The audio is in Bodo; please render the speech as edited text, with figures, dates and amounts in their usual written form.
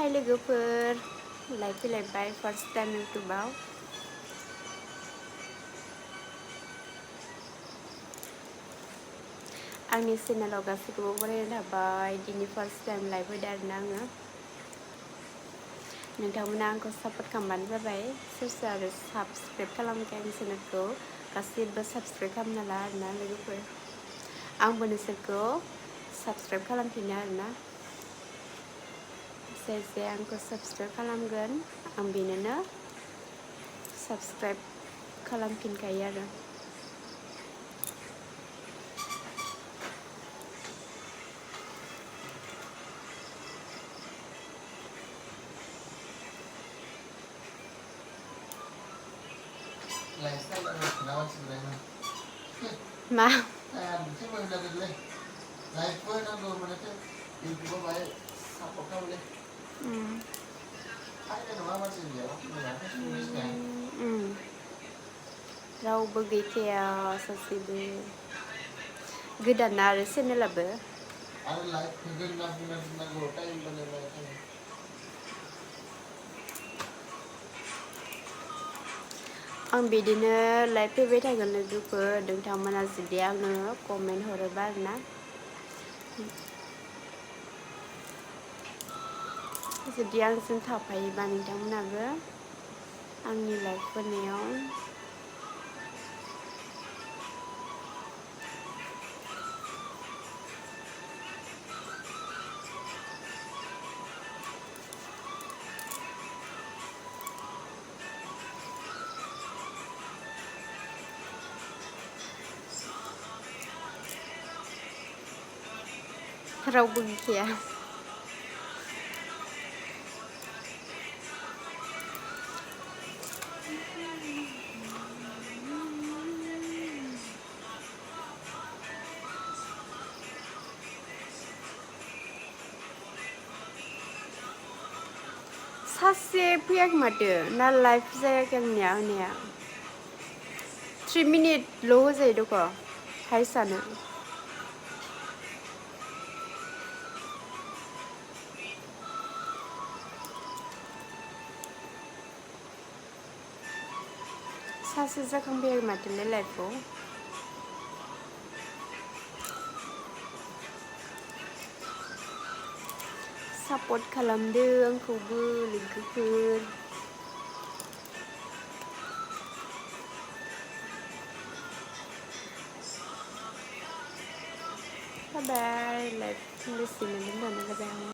Hai लोगोफोर, लाइभ फैलायबाय फार्स्ट टाइम इउटुबाव। आंनि चेनेलाव गासैखौबो बरायनो थाबाय। दिनै फार्स्ट टाइम लाइभ फैदों आरोना आङो। नोंथांमोना आंखौ सापर्ट खालामबानो जाबाय। सोर सोर आरो साबस्क्राइब खालामाखै आंनि चेनेलखौ गासैबो साबस्क्राइब खालामना ला आरोना लोगोफोर। आंबो नोंसोरखौ साबस्क्राइब खालामफिनो आरोना। जाय आंखौ साबस्क्राइब खालामगोन आं बेनोनो साबस्क्राइब खालामफिनखायो आरो। मा? रावबो गैखाया सासेबो। गोदान आरो चेनेलाबो। आं बिदिनो लाइभ फैबाय थागोन लोगोफोर। नोंथांमोना जुदि आंनो कमेन्ट हरोबा आरोना। जुदि आंजों थाफायोबा नोंथांमोनाबो आंनि लाइभ फैनायाव रावबो गैखाया। सासे फैयाखै माथो ना लाइभ जायाखै आंनिया होनाया 3 मिनिटल' होजायो दख' हाइसानो। सासे जाखांफैयाखै माथोलाय लाइभआव। सापर्ट खालामदो आंखौबो लोगोफोर। बाय लाइभ बेसे मोनदों होननानै जाबाय आं।